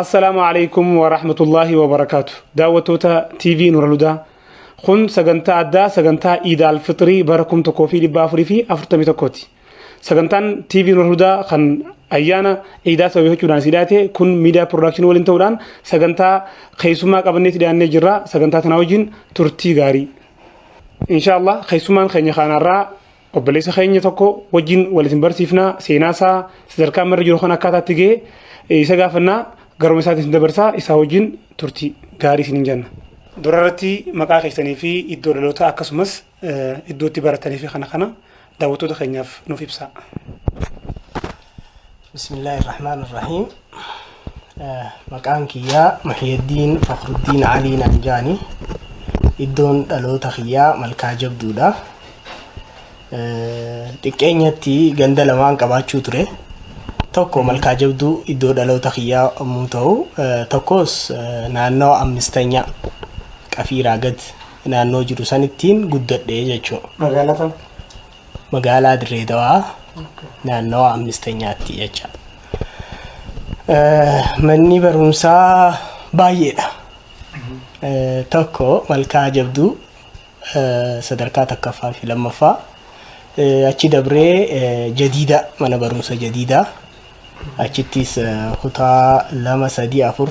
Assalaamu alaikum wa rahmatullahi wa barakaatu. Daawwattoota TV Nuralhudaa. Kun sagantaa addaa, sagantaa Iid al-Fixrii bara 1441ti. Sagantaan TV Nuralhudaa kan ayyaana Iidaa sababeeffachuudhaan si dhiyaate kun miidiyaa production waliin ta'uudhaan sagantaa keessummaa qabanneetti dhiyaannee jirra. Sagantaa tanaa wajjin turtii gaarii. Inshaallah, keessummaan keenya kanarraa obboleessa keenya tokko wajjin waliin barsiifnaa, seenaa isaa, sadarkaa amma irra jiru kan akkaataa itti ga'e isa gaafannaa, garuma isaatiin dabarsaa, isaa wajjin turtii gaarii isiniin jenna. Dura irratti maqaa keessanii fi iddoo dhalootaa, akkasumas iddoo itti baratanii fi kana kana daawwattoota keenyaaf nuuf ibsaa. Bismillaahi Rahmaan Rahiim. Maqaan kiyyaa Muhiyaddiin Fakhruddin Alii naan jaani. Iddoon dhaloota kiyyaa Malkaa Jabduudha. Xiqqeenyatti ganda lamaan qabaachuu ture. Tokko Malkaa Jabduu iddoo dhaloota kiyyaa yommuu ta'u, tokkos naannoo Ammistanyaa Qafiiraa gad naannoo jiru sanittiin guddadhe jechuudha. Magaalaa tam? Magaalaa Dirree Dawaa, naannawa Ammistanyaatti jecha. Manni barumsaa baay'eedha. Tokko Malkaa Jabduu, sadarkaa tokkoffaa fi lammaffaa. Achi dabree Jadiida, mana barumsa Jadiidaa. Achittis kutaa lama, sadii, afur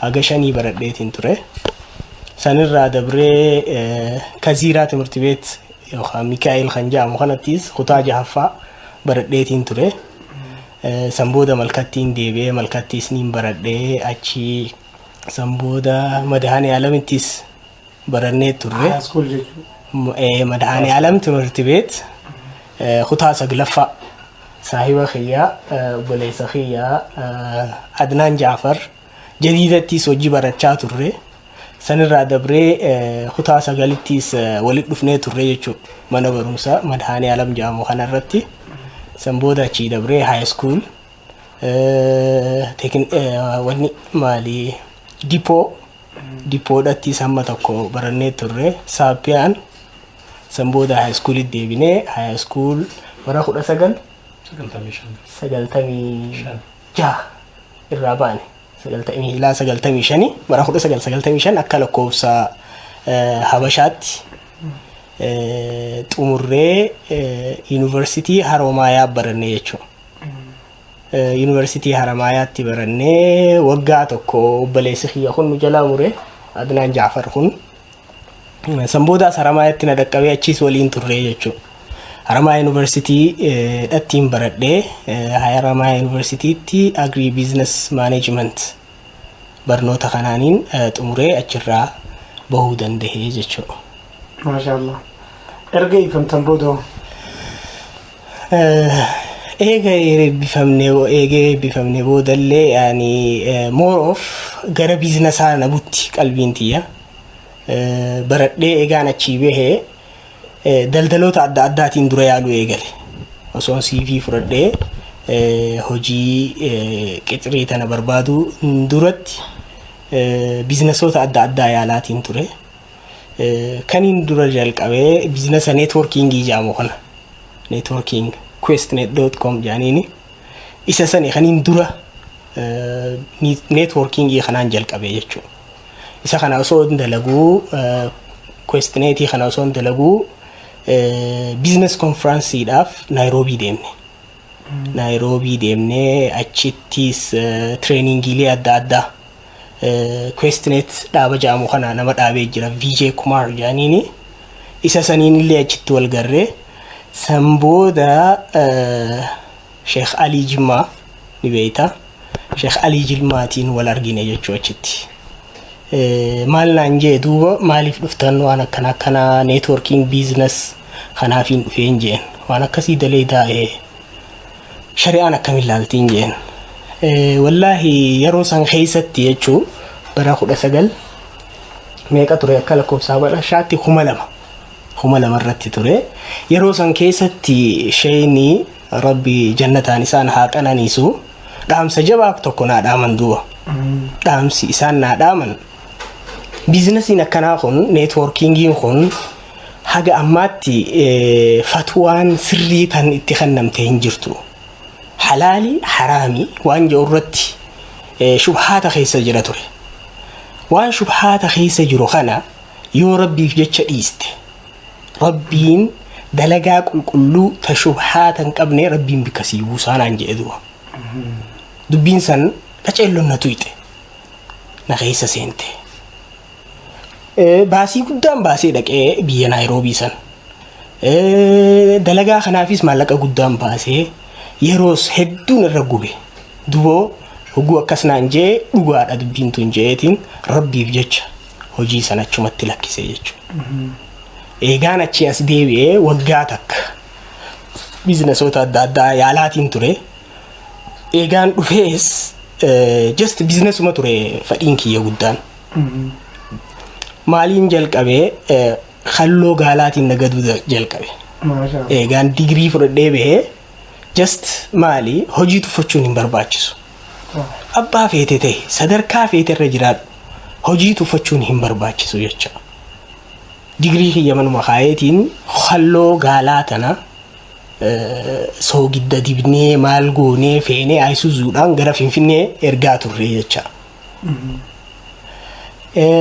haga shanii baradheetiin ture. Sanirraa dabree Kaziiraa Timirti Beet yookaan Mikaa'el kan jedhamu kanattis kutaa jahaffaa baradheetiin ture. San booda Malkattiin deebi'ee, Malkattiis niin baradhee. Achi san booda Madahaanii Alamittis barannee turre. High school jechuudha. Madahaanii Alam Timirti Beet kutaa saglaffaa saahiba kiyyaa, obboleessa kiyyaa Adnaan Jaafar Jadiidattis hojii barachaa turre. Sanirraa dabree kutaa sagalittis walitti dhufnee turre jechuudha. Mana barumsaa Madahaanii Alam jedhamu kanarratti. San booda achii dabree high school, wanni maali, dipoo dipoodhattis hamma tokko barannee turre. Saappiyaan san booda high schoolitti deebinee, high school bara 19 95. 96 irraa baane, sagaltamii ilaa 95, bara 1995 akka lakkoofsa Habashaatti xumurree Yuunivarsiitii Haromaayaa barannee jechuudha. Yuunivarsiitii Haramaayaatti barannee waggaa tokko obboleessi kiyya kun nu jalaa mure, Adnaan Jaafar kun. San boodaas Haramaayaatti na dhaqqabee, achiis waliin turre jechuudha. Haramaaya Yuunivarsiitii dhattiin baradhee, Haramaaya Yuunivarsiitiitti Agri Business Management barnoota kanaaniin xumuree achirraa bahuu danda'e jechuudha. Maashaallah. Erga eebbifamtan booda? Eega eebbifamne boodallee yaani more of gara businessaa na butti qalbiin tiyya. Baradhee eegaan achii bahee daldaloota adda addaatiin dura yaaluu eegale. Osoon CV fudhadhee hojii qixirii tana barbaadu duratti businessoota adda addaa yaalaatiin ture. Kaniin dura jalqabee businessa networkingii jedhamu kana. Networking questnet.com jedhaniini. Isa sani kaniin dura networkingii kanaan jalqabee jechuudha. Isa kana osoo hin dalaguu, questnetii kana osoo hin dalaguu, business conferenceiidhaaf Naayiroobii deemne. Naayiroobii deemnee achittis trainingiilee adda addaa Questnet dhaaba jedhamu kana nama dhaabee jira, VJ Kumar jedhaniini, isa saniin illee achitti wal garree. San booda Sheekh Alii Jimmaa ni beeyta. Sheekh Alii Jimmaatiin wal argine jechuu achitti. Maal naan jee duuba, maaliif dhuftan, waan akkana akkana networking business kanaafiin dhufeen jeen, waan akkasii dalee daa'ee shari'aan akkamiin laaltiin jeen. Wallaahi, yeroo san keessatti jechuu bara 19 meeqa ture, akka lakkoofsa Habashaatti 2000, 2000 irratti ture. Yeroo san keessatti sheeyni, Rabbi jannataan isaan haa qananiisu, dhaamsa jabaa tokko naa dhaaman duuba. Dhaamsi isaan naa dhaaman, businessiin akkanaa kun, networkingiin kun haga ammaatti fatwaan sirrii kan itti kennamte hin jirtu. Halaali haraami waan jedhu irratti Shubhaata keessa jira ture. Waan shubhaata keessa jiru kana yoo Rabbiif jecha dhiiste, Rabbiin dalagaa qulqulluu ta shubhaata hin qabne Rabbiin bikka sii buusaa naan jedhe duuba. Dubbiin san qaceelloon na tuyxe. Na keessa seente. Baasii guddaan baasee dhaqee biyya Naayiroobii san. Dalagaa kanaafis maallaqa guddaan baasee yeroos hedduun irra gube. Duboo hogguu akkas naan jee dhugaadha dubbiin tun jeetiin Rabbiif jecha hojii sana achumatti lakkisee jechuudha. Eegaan achii as deebi'ee waggaa takka bizinesoota adda addaa yaalaatiin ture. Eegaan dhufees just bizinesuma ture fedhiin kiyya guddaan. Maaliin jalqabee? Halloo gaalaatiin nagaduu jalqabe. Eegaan digirii fudhadhee bahee just maali, hojii tuffachuun hin barbaachisu. Abbaa feete ta'e, sadarkaa feete irra jiraadhu, hojii tuffachuun hin barbaachisu jecha. Digirii kiyya manuma kaayeetiin halloo gaalaa tana soogidda dibnee, maal goonee, feenee Isuzuudhaan gara Finfinnee ergaa turre jecha.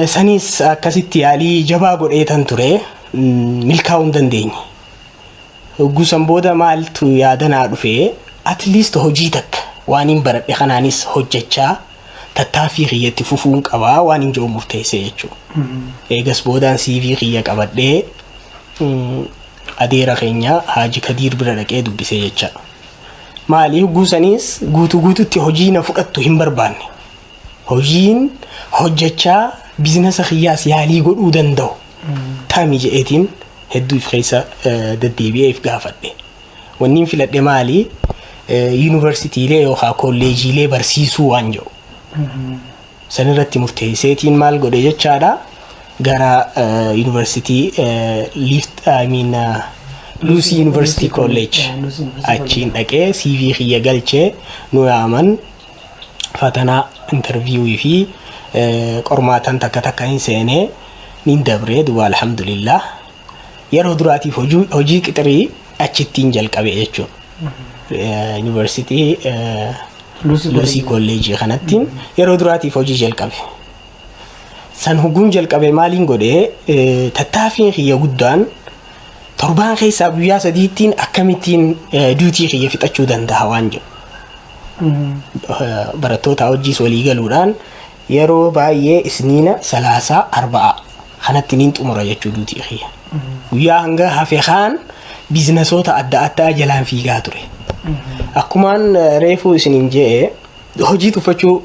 Sanis akkasitti yaalii jabaa godheetan ture, milkaa'uu hin dandeenye. Gusan booda maaltu yaadanaa dhufee? At least hojii takka waan hin baradhe kanaanis hojjechaa tattaaffii kiyyatti fufuun qabaa waan hin jiru murteessee jechuudha. Eegas boodaan CV kiyya qabadhee adeera keenya Haaji Kadiir bira dhaqee dubbisee jecha. Maali, guusaniis guutuu guututti hojii na fudhattu hin barbaanne. Hojiin hojjechaa biizinasa kiyyaas yaalii godhuu danda'u tami je'eetiin hedduu if keessa deddeebi'ee if gaafadhe. Wanni hin filadhe maali? Yuunivarsiitiilee yookaan kolleejiilee barsiisuu waan jedhu. San irratti murteesseetiin maal godhe jechaadha. Gara yuunivarsiitii Lift, I mean, Lucy University College achiin dhaqee CV kiyya galchee nu yaaman. Fatanaa interview fi qormaatan takka takka hin seenee nin dabree duba, alhamdulillah, yeroo duraatiif hojii qixirii achittiin jalqabe jechuudha. Yuunivarsiitii Luusii Kolleejii kanattiin yeroo duraatiif hojii jalqabe. San huguun jalqabe maaliin godhee? Tattaaffiin kiyya guddaan torbaan keessaa guyyaa sadiittiin akkamittiin duty kiyya fixachuu danda'a waan jedhu. Barattoota hojiis walii galuudhaan yeroo baay'ee Isniina, Salaasaa, Arba'a kanatti niin xumura jechuu duty kiyya. Guyyaa hanga hafe kaan biizinasoota adda addaa jalaan fiigaa ture. Akkumaan reefuu isiniin je'e, hojii tuffachuu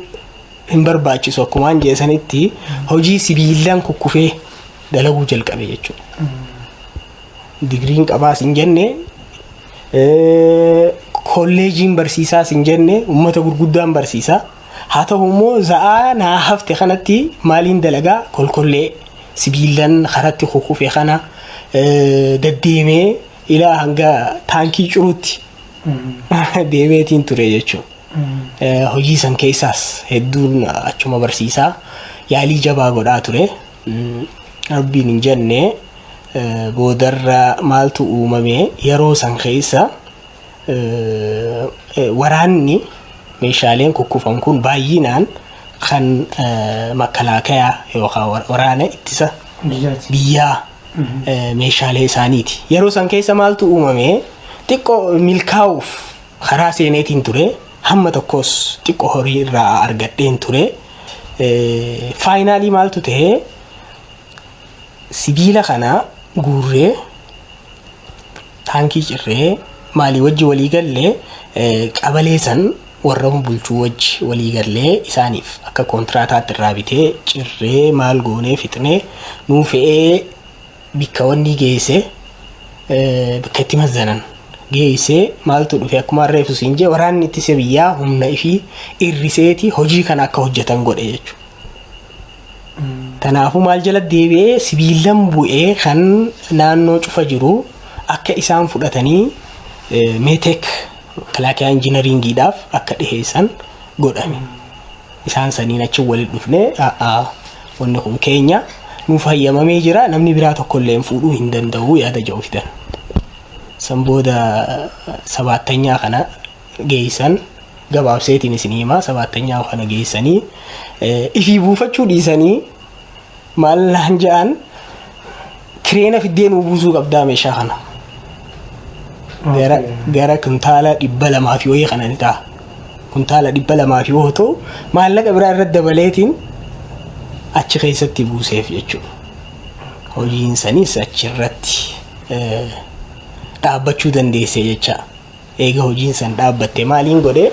hin barbaachisu akkumaan je'e sanitti hojii sibiilaan kukkufee dalaguu jalqabe jechuudha. Digiriin qabaas hin jenne, kolleejiin barsiisaas hin jenne, uummata gurguddaan barsiisaa. Haa ta'u immoo za'aa naa hafte kanatti maaliin dalagaa? Kolkollee sibiilan karatti kukkufe kana deddeemee ilaa hanga taankii curuutti deemeetiin ture jechuudha. Hojii san keessaas hedduun achuma barsiisaa yaalii jabaa godhaa ture. Rabbiin hin jenne, boodarra maaltu uumame? Yeroo san keessa waraanni meeshaaleen kukkufan kun baay'inaan kan makkalaakayaa yookaan waraana ittisa biyyaa meeshaalee isaaniiti. Yeroo san keessa maaltu uumame? Xiqqoo milkaa'uuf karaa seeneetiin ture, hamma tokkos xiqqoo horii irraa argadheen ture. Finally maaltu ta'ee? Sibiila kana guurree, taankii cirree, maalii wajji walii gallee, qabalee san warra bulchuu wajji walii gallee, isaaniif akka kontiraataatti irraa bitee, cirree, maal goonee, fixnee, nuu fe'ee bikka wanni geesse, bakka itti mazzanan geessee, maaltu dhufe? Akkuma reefu siin jee, waraanni ittisa biyyaa humna ifii irriseeti hojii kana akka hojjetan godhe jechuudha. Kanaafuu maal jala deebi'ee? Sibiilan bu'ee kan naannoo cufa jiru akka isaan fudhatanii Meetek Makalaakiyaa injinariingiidhaaf akka dhiheessan godhame. Isaan saniin achi walitti dhufnee, wanni kun keenya nuuf hayyamamee jira, namni biraa tokkollee fuudhuu hin danda'u yaada jedhu fidan. San booda sabaattanyaa kana geessan. Gabaabseetiin isin himaa, sabaattanyaa kana geessanii ifii buufachuu dhiisanii maal naan ja'an, "Kireena fiddee nuu buusuu qabdaa meeshaa kana." Gara kuntaala 200 fi wayii kana ni ta'a. Kuntaala 200 fi yoo ta'u, maallaqa biraa irratti dabaleetiin achi keessatti buuseef jechuudha. Hojiin sanis achirratti dhaabbachuu dandeesse jecha. Eega hojiin san dhaabbatte maaliin godhee,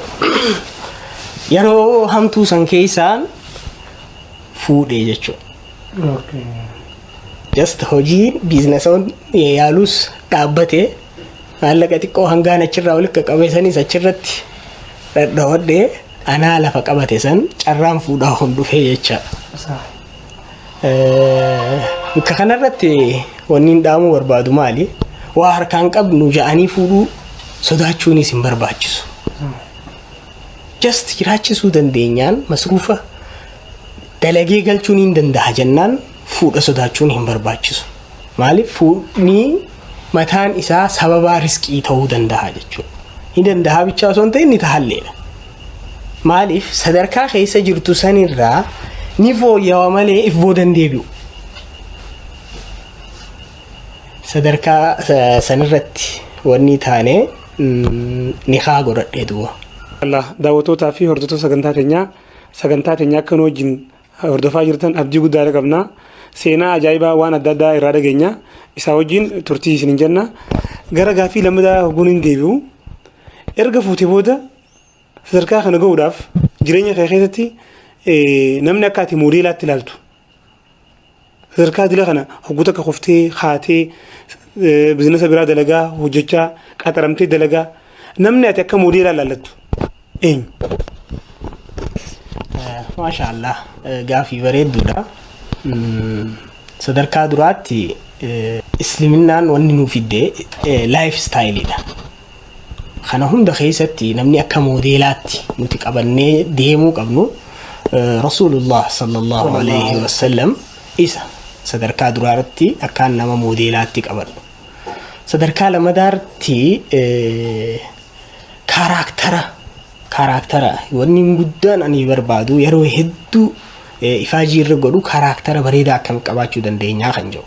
yeroo hamtuu san keessaan fuudhee jechuudha. Just hojiin biizinesoon yaalus dhaabbate, maallaqa xiqqoo hangaan achirraa walitti qaqqabe sanis achirratti dhadhawadhee, anaa lafa qabate san carraan fuudhaa kun dhufee jecha. Bakka kanarratti wanni hin dhaamuu barbaadu maali? Waa harkaan qabnu ja'anii fuudhuu sodaachuunis hin barbaachisu. Just jiraachisuu dandeenyaan, masruufa dalagee galchuun hin danda'a jennaan, fuudha sodaachuun hin barbaachisu. Maaliif, fuudhni mataan isaa sababaa riskii ta'uu danda'a jechuudha. Ni danda'a bichaa osoo hin ta'in ni tahalleedha. Maaliif, sadarkaa keessa jirtu sanirraa ni fooyya'aa malee if boodan deebi'u. Sadarkaa sanirratti wanni taane ni haa godhadhee duuba. Allah, daawwattootaa fi hordoftoota sagantaa keenyaa, sagantaa keenya akka nu wajjin hordofaa jirtan abdii guddaa qabna. Seenaa ajaa'ibaa waan adda addaa irraa dhageenya. Isaa wajjin turtii isin jenna. Gara gaaffii lammataa hogguun hin deebi'u. Erga fuutee booda sadarkaa kana gahuudhaaf jireenya kee keessatti namni akka ati moodeelaatti ilaaltu, sadarkaa dila kana hogguu takka kuftee haatee bizinasa biraa dalagaa hojjechaa qaxaramtee dalagaa, namni ati akka moodeelaa ilaallattu eenyu? Maasha Allah, gaafii bareedduudha. Sadarkaa duraatti isliminnaan wanni nuu fidde life styleiidha. Kana hunda keessatti namni akka moodeelaatti nuti qabannee deemuu qabnu Rasuulullah sallallahu alaihi wasallam. Isa sadarkaa duraatti akkaan nama moodeelaatti qabadhu. Sadarkaa lamadaatti character wanni guddaan ani barbaadu, yeroo hedduu ifaajii irra godhu, character bareedaa akkam qabaachuu dandeenyaa kan jedhu.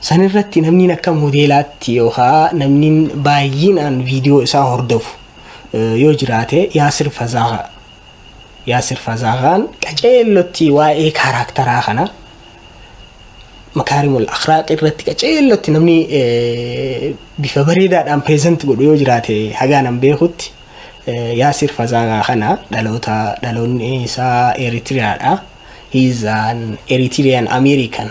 Sanirratti namni akka moodeelaatti yookaan namni baay'inaan viidiyoo isaa hordofu yoo jiraate Yaasir Fazaagaa. Yaasir Fazaagaan qaceellotti waa'ee characteraa kana, makaarimul akhlaaq irratti qaceellotti namni bifa bareedaadhaan present godhu yoo jiraate, hagaan an beekutti Yaasir Fazaagaa kana. Dhaloota dhaloonni isaa Eritiriyaadha. He is an Eritrean American.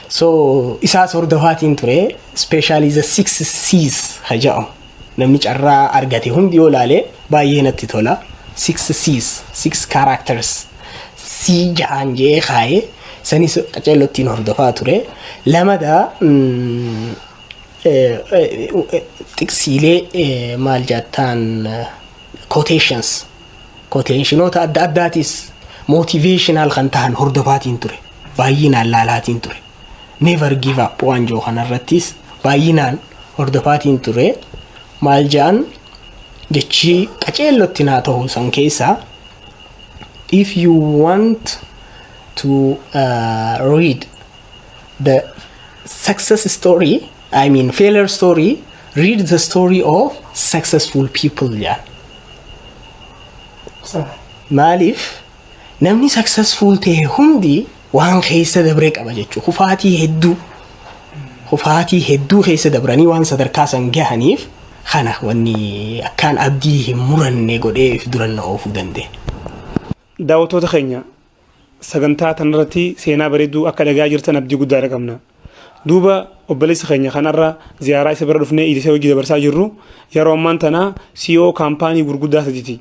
So isaas hordofaatiin ture, specially the six C's ka jedhamu. Namni carraa argate hundi yoo ilaale baay'ee natti tola. Six C's, six characters. C ja'aan jee kaayee sanis qaceellottiin hordofaa ture. Lamada xiqsiilee maal jettaan, quotations, quotationoota adda addaatis motivational kan ta'an hordofaatiin ture. Baay'inaan laalaatiin ture. Never give up waan jiru kanarrattis baay'inaan hordofaatiin ture. Maal jedhan, jechi qaceellotti naa ta'u san keessaa, "If you want to read the success story, I mean failure story, read the story of successful people," jedhan. Maaliif, namni successful ta'e hundi waan keessa dabree qaba jechuudha. Kufaatii hedduu keessa dabranii waan sadarkaa san gahaniif, kana wanni akkaan abdii hin muranne godhee if duranna oofuu danda'e. Daawwattoota keenya, sagantaa tanarratti seenaa bareedduu akka dhagaa jirtan abdii guddaadha qabna. Duuba obboleessa keenya kanarra ziyaaraa isa bira dhufnee isa hojii dabarsaa jirru yeroo ammaan tana CEO kaampaanii gurguddaa sadiiti.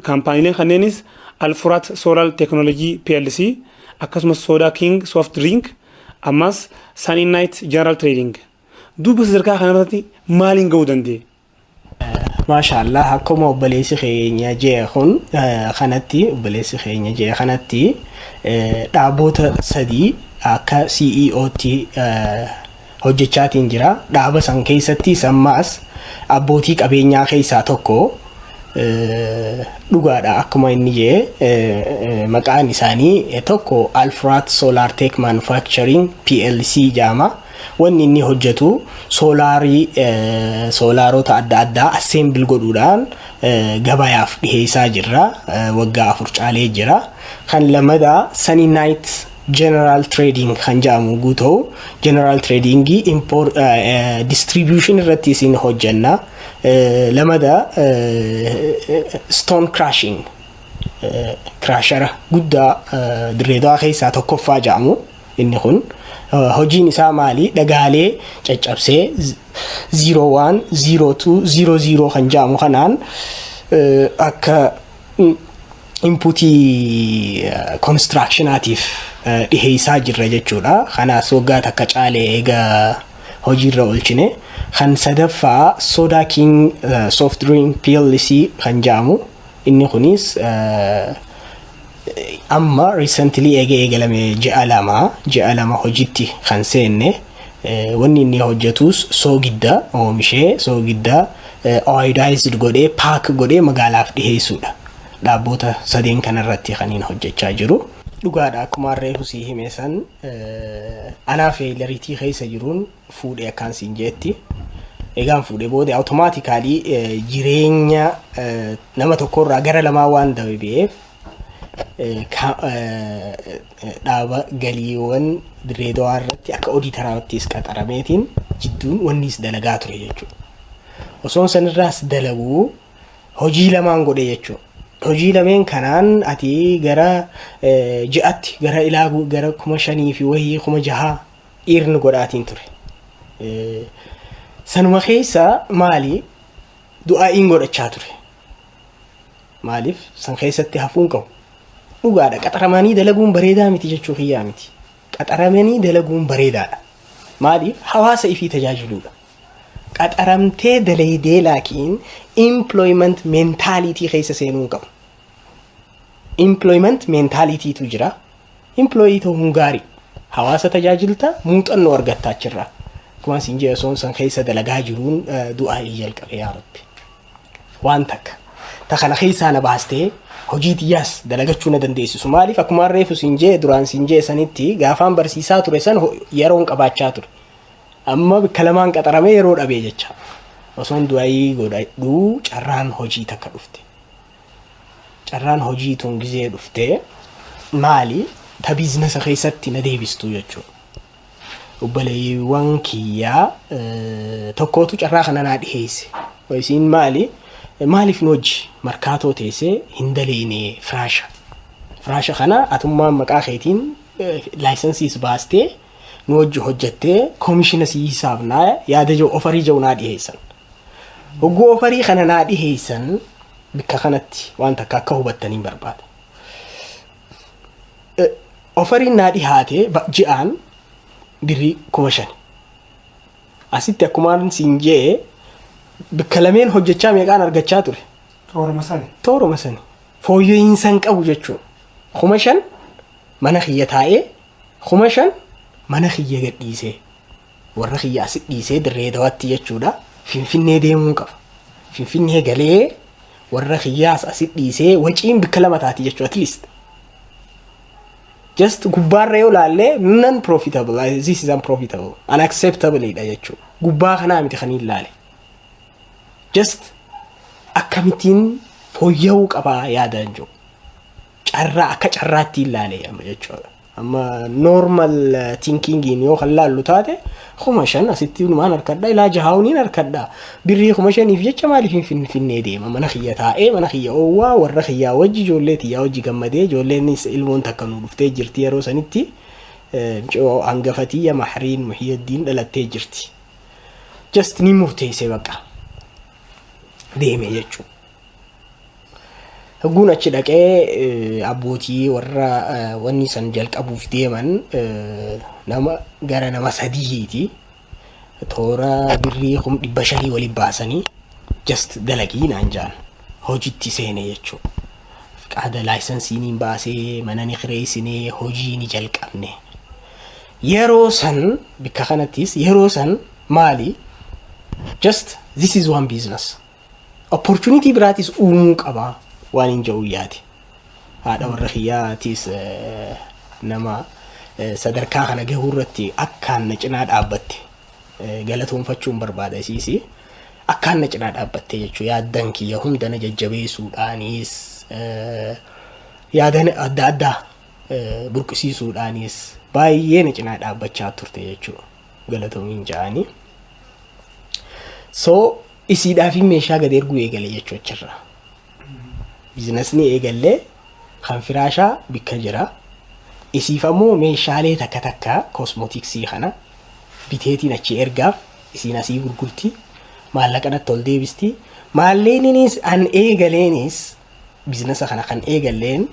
Kaampaaniileen kanneenis Alfuraat Solar Technology PLC, akkasumas Soda King Soft Drink, ammas Sunny Night General Trading. Duuba sadarkaa kanarratti maaliin gahuu danda'e? Maasha Allah, akkuma obboleessi keenya jee kun kanatti, obboleessi keenya jee kanatti, dhaabbota sadii akka CEOtti hojjechaatiin jira. Dhaaba san keessatti sammaas abbootii qabeenyaa keessaa tokko. Dhugaadha, akkuma inni jee maqaan isaanii tokko Alfrat Solar Tech Manufacturing PLC jedhama. Wanni inni hojjetu soolaarii, soolaarota adda addaa assemble godhuudhaan gabayaaf dhiheessaa jirra. Waggaa 4 caalee jira. Kan lamadaa Sunny Night General Trading kan jedhamu guutuu General Tradingii import distribution irratti isin hojjenna. Lamada stone crushing, crusher guddaa Dirreedawaa keessaa tokkoffaa jedhamu. Inni kun hojiin isaa maali? Dhagaalee caccabsee 01 02 00 kan jedhamu kanaan akka inputii constructionaatiif dhiheessaa jirra jechuudha. Kanaas waggaa takka caalee egaa hojiirra oolchine. Kan sadaffaa Soda King Soft Drink PLC kan jedhamu, inni kunis amma recently eega eegalame ji'a 2 hojiitti kan seenne. Wanni inni hojjetus soogidda oomishee, soogidda iodized godhee, pack godhee magaalaaf dhiheessuudha. Dhaabboota sadeen kanarratti kan inni hojjechaa jiru. Dhugaadha, akkuma reefu sii hime san anaa failureitii keessa jiruun fuudhee akkaan siin jeetti. Egaan fuudhee booda automatically jireenya nama tokkorraa gara lamaa waan darbeef, dhaaba galiiwwan Direedawaa irratti akka auditoraattis qaxarameetiin jidduun wannis dalagaa ture jechuudha. Osoon sanirraas dalaguu hojii lamaan godhe jechuudha. Hojii lameen kanaan ati gara ji'atti gara ilaa gara 5,000 fi wayii 6,000 dhiirni godhaatiin ture. Sanuma keessa maali, du'aa'iin godhachaa ture. Maaliif san keessatti hafuun qabu. Dhugaadha, qaxaramanii dalaguun bareedaa miti jechuu kiyyaa miti. Qaxaramanii dalaguun bareedaadha. Maaliif, hawaasa ifii tajaajiluudha. Qaxaramtee dalaydee laakiin employment mentality keessa seenuu hin qabu. Employment mentalitytu jira. Employee ta'uun gaarii. Hawaasa tajaajilta, muuxannoo argattaa achirraa. Akkuma siin jee osoon san keessa dalagaa jiruun du'aa'ii jalqabe, yaa Rabbi. Waan takka. Ta kana keessaa na baastee hojii xiyyaas dalagachuu na dandeessisu. Maaliif, akkuma reefu siin jee, duraan siin jee sanitti gaafaan barsiisaa ture san yeroon qabaachaa ture. Amma bakka lamaan qaxaramee yeroo dhabee jecha. Osoon du'aa'ii godhadhuu carraan hojii takka dhufte. Carraan hojii tun gizee dhuftee maali, ta businessa keessatti na deebistuu jechuudha. Obboleewwan kiyyaa tokkootu carraa kana naa dhiheesse. Isiin maali, maaliif nu hojii markaatoo teessee hin daleene firaasha? Firaasha kana atummaan maqaa keetiin licenseiis baastee nu hojii hojjettee koomishina sii hisaabnaa yaada jiru, offerii jiru naa dhiheessan. Hogguu offerii kana naa dhiheessan, bikka kanatti waan takka akka hubattaniin barbaada. Offeriin naa dhihaate ji'aan birrii 5,000. Asitti akkumaan siin jee bikka lameen hojjechaa meeqaan argachaa ture? Tooruma sani. Tooruma sani. Fooyya'insa hin qabu jechuudha. 5,000 mana kiyya taa'ee, 5,000 mana kiyya gadhiisee, warra kiyya asit dhiisee Dirree Dawaatti jechuudha. Finfinnee deemuu qaba. Finfinnee galee warra kiyyaas asit dhiisee waciin bikka lama taati jechuudha at least. Just gubbaarra yoo laallee non profitable, this is unprofitable, unacceptable dha jechuudha. Gubbaa kanaa miti kan hin laale. Just akkamittiin fooyya'uu qabaa yaadaan jiru. Carraa akka carraatti ilaale amma jechuudha. Amma normal thinkingiin yoo kan laallu taate, 5,000 asitti maan harkadha, ilaa jahaawuniin harkadha. Birrii 5,000f jecha maaliif Finfinnee deema? Mana kiyya taa'ee, mana kiyya oowwaa, warra kiyyaa wajji, ijoollee tiyyaa wajji gammadee. Ijoolleenis ilmoon takka nu dhuftee jirti yeroo sanitti, hangafatiyya Mahriin Muhiyyaddiin dhalattee jirti. Just ni murteessee bakka deeme jechuudha. Hogguun achi dhaqee abbootii warra wanni san jalqabuuf deeman nama gara nama sadiiti. Toora birrii 500,000 waliin baasanii just dalagii naan jaan, hojiitti seene jechuudha. Qaada licenseiin baasee, mana ni kireessinee, hojii ni jalqabne. Yeroo san bikka kanattis yeroo san maali, just this is one business. Opportunity biraatis uumuu qabaa waan hin jedhu yaade. Haadha warra kiyyaatis nama sadarkaa kana gahuu irratti akkaan na cinaa dhaabbatte galatoonfachuun barbaada isiisi. Akkaan na cinaa dhaabbatte jechuudha. Yaaddan kiyya hunda na jajjabeessuudhaanis, yaadan adda addaa burqisiisuudhaanis baay'ee na cinaa dhaabbachaa turte jechuudha. Galatoomiin ja'anii. So isiidhaaf meeshaa gad erguu eegale jechuu achirraa. Businessni eegallee kan firaashaa bikka jira. Isiif ammoo meeshaalee takka takka cosmeticsii kana biteetiin achi ergaaf, isiin asii gurgurti. Maallaqa natti ol deebisti. Maalleeninis an eegaleenis businessa kana kan eegalleen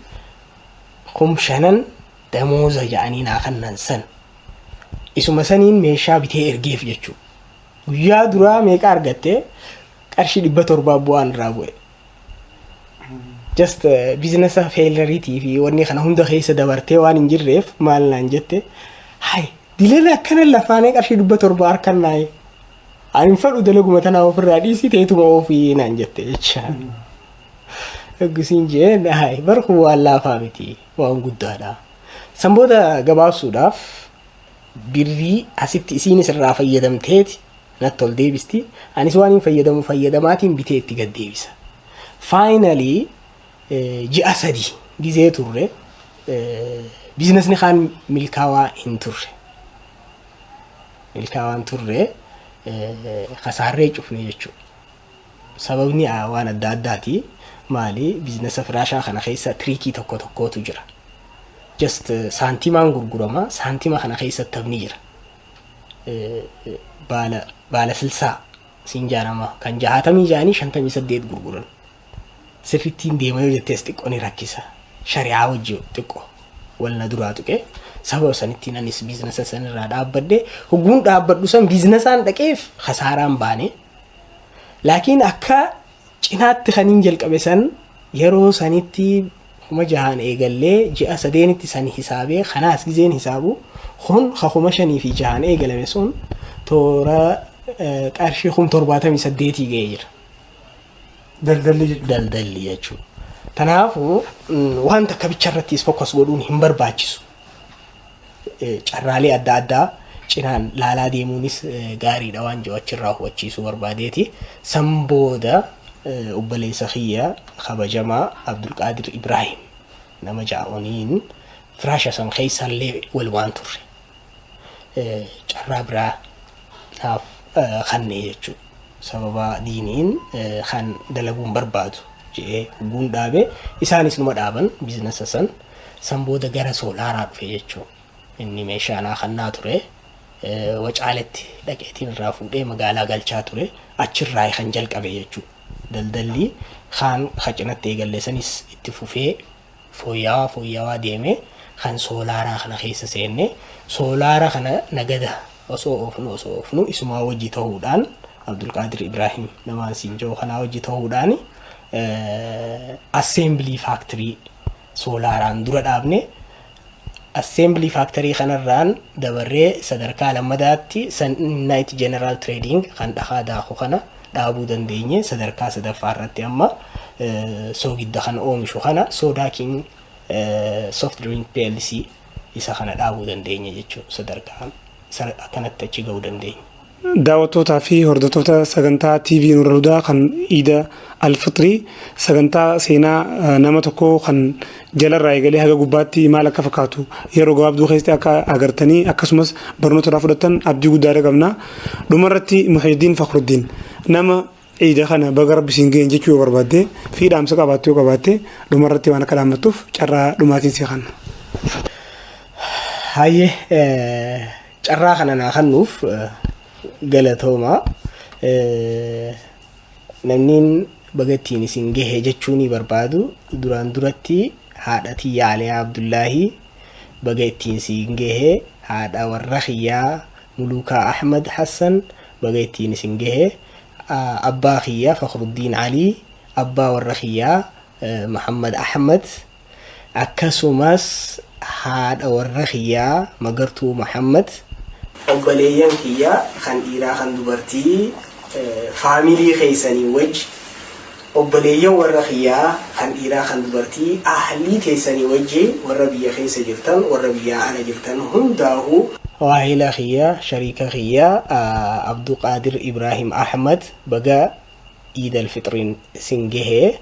5,000 damooza ja'anii naa kannan san. Isuma saniin meeshaa bitee ergeef jechuudha. Guyyaa duraa meeqa argatte? Qarshii 700 bu'aan irraa bu'e. Just businessa failureiitii fi wanni kana hunda keessa dabartee waan hin jirreef maal naan jette, "Hay, dileen akkana lafaanee qarshii 700 harkan naaye. Ani hin fedhu, dalaguma tanaa ofirraa dhiisii teetuma ofii," naan jette jecha. Eggisiin jeen, "Hay, barku waan laafaa miti, waan guddaadha." San booda gabaabsuudhaaf birrii asitti isiinis irraa fayyadamteeti natti ol deebisti. Anis waan hin fayyadamu fayyadamaatiin bitee itti gad deebisa. Finally ji'a 3 gizee turre businessni kaan milkaawaa hin turre. Milkaawaa hin turre, kasaarree cufne jechuudha. Sababni waan adda addaati. Maali, businessa firaashaa kana keessa trickii tokko tokkotu jira. Just saantimaan gurgurama, saantima kana keessa taphni jira. Baala 60 siin jaanama kan 60 ja'anii 58 gurguran. Sirrittiin deema yoo jettees xiqqoo ni rakkisa. Shari'aa wajji xiqqoo wal na duraa tuqe. Sababa sanittiin anis businessa sanirraa dhaabbadhe. Hogguun dhaabbadhu san businessaan dhaqeef kasaaraan baane. Laakiin akka cinaatti kan hin jalqabe san yeroo sanitti 6,000 eegallee ji'a sadeenitti san hisaabee kanaas gizeen hisaabu kun ka 5,600 eegalame sun toora qarshii 78,000 ga'ee jira. Daldalli jechuudha. Daldalli jechuudha. Kanaafuu waan takka bicha irrattis focus godhuun hin barbaachisu. Carraalee adda addaa cinaan laalaa deemuunis gaariidha waan jiru achirraa hubachiisuu barbaadeeti. San booda obboleessa kiyya kabajamaa Abdulqaadir Ibrahim nama ja'aniin firaasha san keessallee wal waan turre. Carraa biraa naaf kannee jechuudha. Sababa diiniin kan dalaguun barbaadu jedhee hogguun dhaabe isaanis numa dhaaban businessa san. San booda gara soolaaraa dhufe jechuudha. Inni meeshaa naa kannaa ture. Wacaaletti dhaqeetiin irraa fuudhee magaalaa galchaa ture. Achirraa kan jalqabe jechuudha. Daldalli kaan cinatti eegalle sanis itti fufee fooyyawaa fooyyawaa deeme kan soolaaraa kana keessa seenne. Soolaara kana nagada osoo oofnu isumaa wajji ta'uudhaan, Abdulqaadir Ibrahim namaan siin jiru kanaa wajji ta'uudhaan, assembly factory soolaaraan dura dhaabne. Assembly factory kanarraan dabarree sadarkaa lammadaatti Night General Trading kan dhakaa daaku kana dhaabuu dandeenye. Sadarkaa sadaffaa irratti amma soogidda kan oomishu kana Soda King Soft Drink PLC isa kana dhaabuu dandeenye jechuudha. Sadarkaa akkanatti achi gahuu dandeenya. Daawwattootaa fi hordoftoota sagantaa TV Nurra Hudaa kan Iida Alfixrii, sagantaa seenaa nama tokkoo kan jalarraa eegalee haga gubbaatti maal akka fakkaatu yeroo gabaabduu keessatti akka agartanii akkasumas barnoota irraa fudhattan abdii guddaa qabna. Dhumarratti Muhyiddin Fakhruddin nama Iida kana baga Rabbi siin ga'een jechuu yoo barbaadde fi dhaamsa qabaattu yoo qabaatte, dhumarratti waan akka dhaammattuuf carraa dhumaatiin si kanna. Hayyee, carraa kana naa kennuuf galatooma. Namni baga ittiin isin gahe jechuu ni barbaadu. Duraan duratti haadha tiyya Aliyaa Abdullaahii baga ittiin siin gahe, haadha warra kiyyaa Mulukaa Ahmad Hassan baga ittiin isin gahe, abbaa kiyya Fakhruddin Alii, abbaa warra kiyyaa Muhammad Ahmad, akkasumas haadha warra kiyyaa Magartuu Muhammad, obboleeyyan kiyya kan dhiiraa kan dubartii, family keessanii wajji. Obboleeyyan warra kiyyaa kan dhiiraa, kan dubartii, ahlii teessanii wajji, warra biyya keessa jirtan, warra biyyaa ala jirtan hundaa'u. Waahila kiyya, shariika kiyya Abduqaadir Ibrahim Ahmad, baga Iid Alfixriin sin gahee.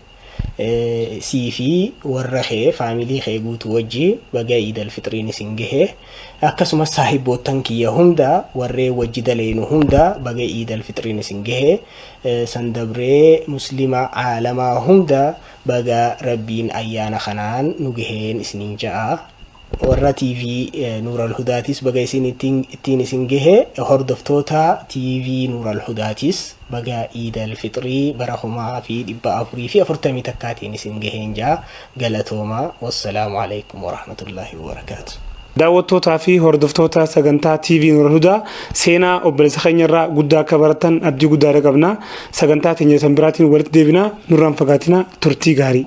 Sii fi warra kee, faamilii kee guutuu wajji baga Iid Alfixriin isin gahee. Akkasumas saahibboottan kiyya hunda, warreen wajji daleenu hunda, baga Iid Alfixriin isin gahee. San dabree Muslima aalamaa hunda baga Rabbiin ayyaana kanaan nu gaheen isiniin ja'a. Warra TV Nuural Hudaatis baga isin ittiin isin gahe. Hordoftoota TV Nuural Hudaatis baga Iid Alfixrii bara 1441-tiin isin gaheen ja'a. Galatooma. Wassalaamu alaikum warahmatullaahi wabarakaatu. Daawwattootaa fi hordoftoota sagantaa TV Nuural Hudaa, seenaa obboleessa keenya irraa guddaa akka baratan abdii guddaa qabna. Sagantaa teenya san biraatiin walitti deebinaa, nurraan fagaatina, turtii gaarii.